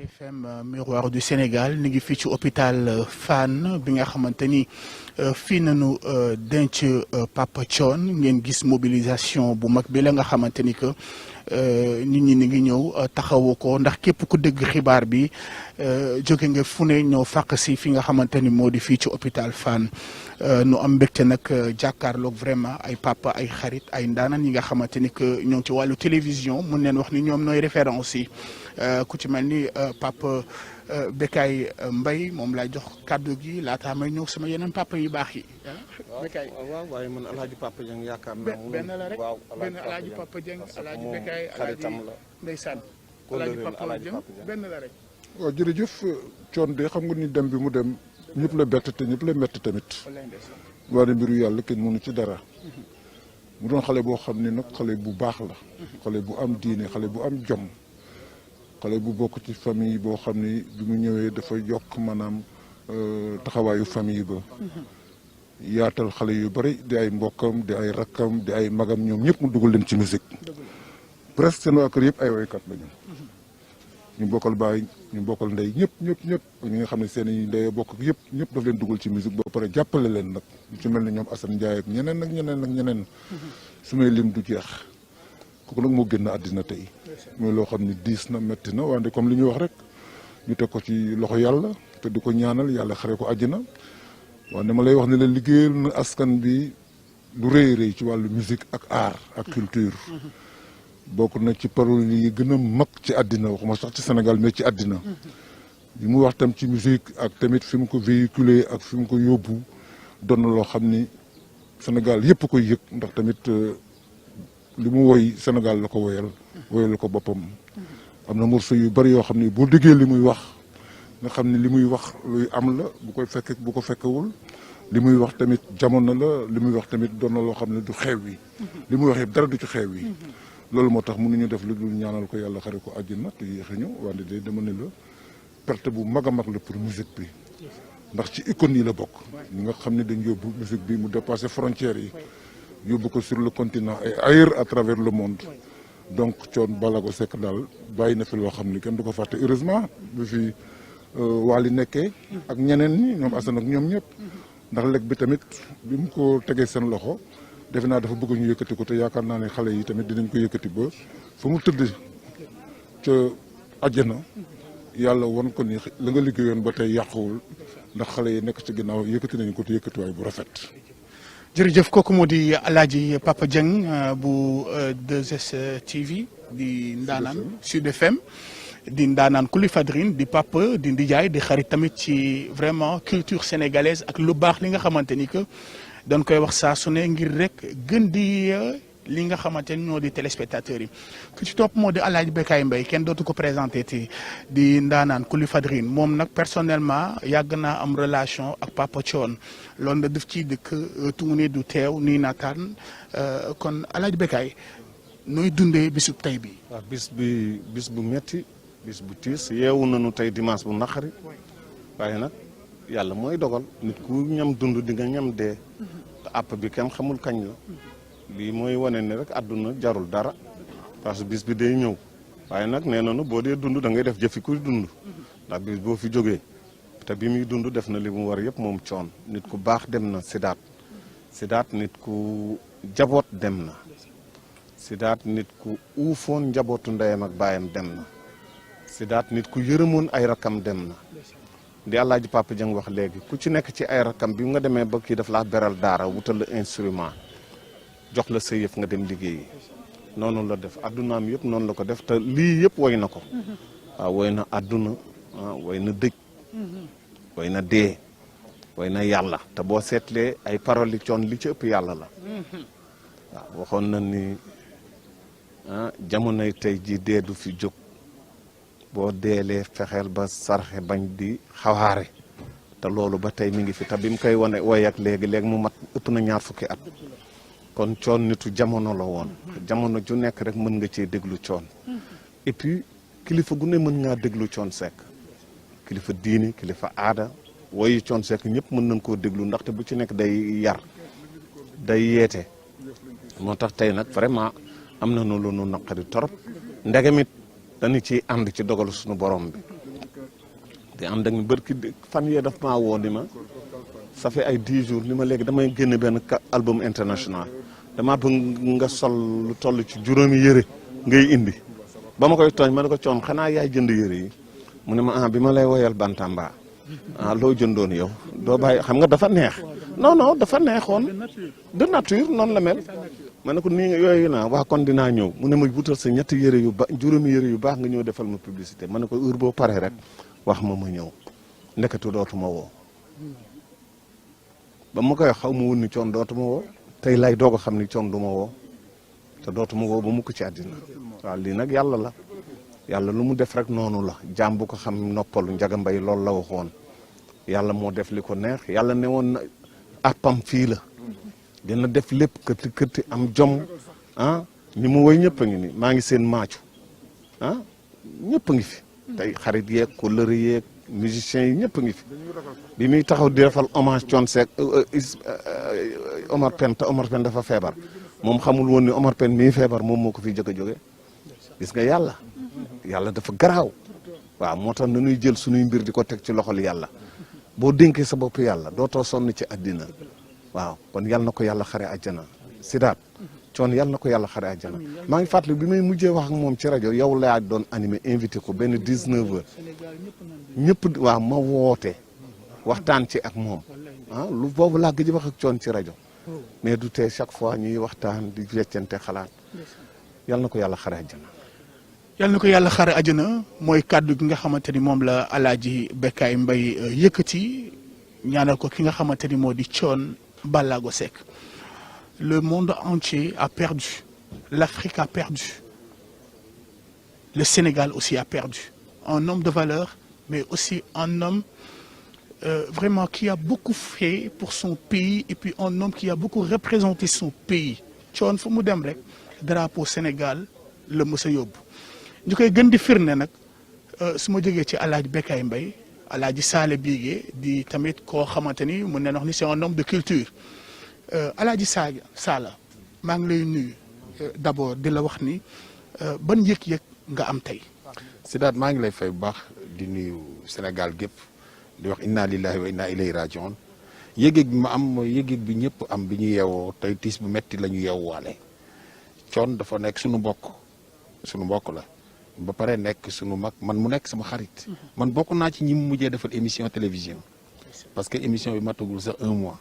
TFM Miroir du Sénégal ni ngi fii ci hôpital Fann bi nga xamante ni fii nañu denc Papa Thione ngeen gis mobilisation bu mag bi la nga xamante ni que nit ñi ni ngi ñëw taxawu ko ndax képp ku dégg xibaar bi jóge nga fu ne ñëw fàq si fi nga xamante ni moo di fii ci hôpital Fann nu am mbégte nag jàkkaarloog vraiment ay papa ay xarit ay ndaanaan yi nga xamante ni que ñoo ngi ci wàllu télévision mun neen wax ni ñoom nooy référence yi ku ci mel ni papa Bécaye Mbaye moom laay jox kàddu gi laataa may ñëw sama yeneen papa yu baax yi. Bécaye waaw waaye man Alaaji Papa Dieng yaakaar naa benn la rek benn Alaaji Papa Dieng Alaaji Bécaye Alaaji ndeysaan Alaaji Papa Dieng benn la rek. waaw jërëjëf Thione de xam nga ni dem bi mu dem ñëpp la bett te ñëpp la métti tamit waaye mbiru yàlla kenn mënu ci dara mu doon xale boo xam ni nag xale bu baax la xale bu am diine xale bu am jom xale bu bokk ci famille boo xam ni bi mu ñëwee dafa yokk maanaam taxawaayu famille ba yaatal xale yu bari di ay mbokkam di ay rakkam di ay magam ñoom ñëpp mu dugal leen ci musique presque seen waa kër yëpp ay woykat lañu ñu bokkal baay ñu bokkal ndey ñëpp ñi nga xam ne seen i ndey bokk ñëpp daf leen dugal ci musique ba pare jàppale leen nag ñu ci mel ni ñoom Assane Ndiaye ak ñeneen su may lim du jeex kooku nag moo génn àddina tey mooy loo xam ne diis na métti na wante comme li ñuy wax rek ñu teg ko ci loxo yàlla te di ko ñaanal yàlla xare ko àjjana waaye dama lay wax ne la liggéeyal na askan bi lu rëy ci wàllu musique ak art ak culture bokk na ci parole yi gën a mag ci àddina waxuma sax ci Sénégal mais ci àddina li mu wax tam ci musique ak tamit fi mu ko véhiculé ak fi mu ko yóbbu doon na loo xam ni Sénégal yëpp koy yëg ndax tamit li mu woy Sénégal la ko woyal ko boppam am na morceau yu bari yoo xam ni boo déggee li muy wax nga xam ni li muy wax luy am la bu ko fekkewul li muy wax tamit jamono la li muy wax tamit doon na loo xam ne du xew wi li muy wax yëpp dara du ci xew wi loolu moo tax mënuñu def lu dul ñaanal ko yàlla xare ko àjjana te yéex a ñëw wante de dama ne la perte bu mag a mag la pour musique bi ndax ci icône yi la bokk ñi nga xam ne dañ yóbbu musique bi mu dépassé frontières yi yóbbu ko sur le continent et ailleurs à travers le monde donc Thione Ballago Seck daal bàyyi na fi loo xam ni kenn du ko fàtte heureusement bi fi Wally nekkee ak ñeneen ñi ñoom Assane ak ñoom ñëpp ndax lekk bi tamit bi mu ko tegee seen loxo defe naa dafa bëgg ñu yëkkati ko te yaakaar naa ne xale yi tamit dinañ ko yëkkati ba fa mu tëdd ca àjjana yàlla won ko ni la nga liggéeyoon ba tey yàquwul ndax xale yi nekk ci ginnaaw yëkkati nañu ko te yëkkatiwaay bu rafet. jërëjëf kooku moo di Alaaji Papa Dieng bu 2STV di ndaanaan Sud FM di ndaanaan Kuli Fadrine di papa di ndijaay di xarit tamit ci vraiment culture sénégalaise ak lu baax li nga xamante ni que dañ koy wax saa su ne ngir rek gën di li nga xamante ni ñoo di téléspectateurs yi ku ci topp moo di Alaaji Bécaye Mbaye kenn dootu ko présenté ti di ndaanaan Kuli Fadrine moom nag personnellement yàgg naa am relation ak Papa Thione loolu nag daf ciy dëkk tuune du teew nuy nataan kon Alaaji Bécaye nooy dundee bisu tey bi waaw bis bu metti bis bu tiis yeewu nañu tey dimanche bu naqari waaye nag yàlla mooy dogal nit ku ñam dund di nga ñam dee te àpp bi kenn xamul kañ la lii mooy wane ne rek àdduna jarul dara parce que bis bi day ñëw waaye nag nee nañu boo dee dund da ngay def jëfi kuy dund ndax bis boo fi jógee te bi muy dund def na li mu war yëpp moom Thione nit ku baax dem na Sidaat nit ku jaboot dem na Sidaat nit ku uufoon njabootu ndeyam ak baayam dem na Sidaat nit ku yërëmoon ay rakam dem na di Alaaji Papa Dieng wax léegi ku ci nekk ci ay rakam bi nga demee ba kii daf laa beral daara wutal la instrument jox la sa yëf nga dem liggéeyi noonu la def addunaam yëpp noonu la ko def te lii yëpp woy na ko waaw woy na adduna woy na dëj woy na dee woy na yàlla te boo seetlee ay paroles yi Thione li ci ëpp yàlla la waaw waxoon na ni jamonoy tey ji dee du fi jóg boo deelee fexeel ba sarxe bañ di xawaare te loolu ba tey mi ngi fi te bi mu koy wane woy ak léegi mu mat ëpp na 20 fukki at kon Thione nitu jamono la woon jamono ju nekk rek mën nga cee déglu Thione et puis kilifa gu ne mën ngaa déglu Thione Seck kilifa diini kilifa aada woyu Thione Seck ñëpp mën nañ koo déglu ndaxte bu ci nekk day yar day yeete moo tax tey nag vraiment am na lu nu naqari torop ndegamit dañu ciy ànd ci dogalu suñu borom bi te ànd ak bërki fan yee daf maa woo ni ma ça fait ay 10 jours ni ma léegi damay génne benn album international damaa bëgg nga sol lu toll ci juróomi yëre ngay indi ba ma koy tooñ ma ne ko coon xanaa yaay jënd yëre yi mu ne ma bi ma lay woyal Bantamba loo jëndoon yow doo bàyyi xam nga dafa neex non dafa neexoon de nature noonu la mel ma ne ko nii yooyu naa waa kon dinaa ñëw mu ne ma wutal sa ñetti yëre yu juróomi yëre yu baax nga ñëw defal ma publicité ma ne ko heure boo paree rek wax ma ñëw ndekatu dootuma woo ba ma koy xaw ma woon ni coon dootuma woo tey lay doog a xam ni coon du ma woo te dootuma woo ba mukk ci àddina waaw lii nag yàlla la yàlla lu mu def rek noonu la jaam bu ko xam noppalu Njaga Mbay loolu la waxoon yàlla moo def li ko neex yàlla ne woon na àppam fii la dina def lépp kërti kërti am jom ñi mu woy ñëpp a ngi ni maa ngi seen maacu ñëpp a ngi fi tey xarit yeeg kóllëre yeeg musiciens yi ñëpp a ngi fi bi muy taxaw di defal hommage Thione Seck Omar Pène te Omar Pène dafa feebar moom xamul woon ni Omar Pène mii feebar moom moo ko fi jëkk a jóge gis nga yàlla dafa garaaw waaw moo tax na ñuy jël suñuy mbir di ko teg ci loxol yàlla boo dénkee sa bopp yàlla dootoo sonn ci àddina waaw kon yàlla na ko yàlla xare àjjana Sidaat Thione yàlla na ko yàlla xare àjjana maa ngi fàttali bi may mujjee wax ak moom ci rajo yow laa doon animé invité ko benn 19h ñëpp waaw ma woote waxtaan ci ak moom lu boobu laa gëj wax ak Thione ci rajo mais du tee chaque fois ñuy waxtaan di weccante xalaat yàlla na ko yàlla xare àjjana yàlla na ko yàlla xare àjjana mooy kàddu gi nga xamante ni moom la Alaaji Bécaye Mbaye yëkkati ñaanal ko ki nga xamante ni moo di Thione Ballago Seck. Le monde entier a perdu, l'Afrique a perdu, le Sénégal aussi a perdu un homme de valeur, mais aussi un homme vraiment qui a beaucoup fait pour son pays et puis un homme qui a beaucoup représenté son pays. Thione fu mu dem rek drapeau Sénégal la mës a yóbbu ñu koy gën di firnde nag su ma jógee ci Alaaji Bécaye Mbaye Alaaji Saale Bigué di tamit koo xamante ni mun nañu wax ni c'est un homme de culture Alaaji Saala maa ngi lay nuyu d'abord di la wax ni ban yëg-yëg nga am tey. Sidaat maa ngi lay fay bu baax di nuyu Sénégal gépp di wax inna lillahi wa inna ilayhi rajiun yëg-yëg bi ma am mooy yëg-yëg bi ñëpp am bi ñu yeewoo tey tiis bu metti la ñu yeewwaale Thione dafa nekk suñu mbokk la ba pare nekk suñu mag man mu nekk sama xarit man bokk naa ci ñi mu mujjee defal émission télévision parce que émission bi matagul sax 1 mois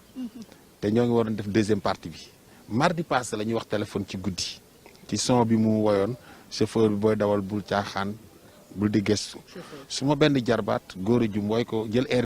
te ñoo ngi waroon def deuxième partie bi mardi passé la ñuy wax téléphone ci guddi ci son bi mu woyoon chauffeur bi booy dawal bul caaxaan bul di gestu su ma benn jarbaat góor a jum wooy ko jël air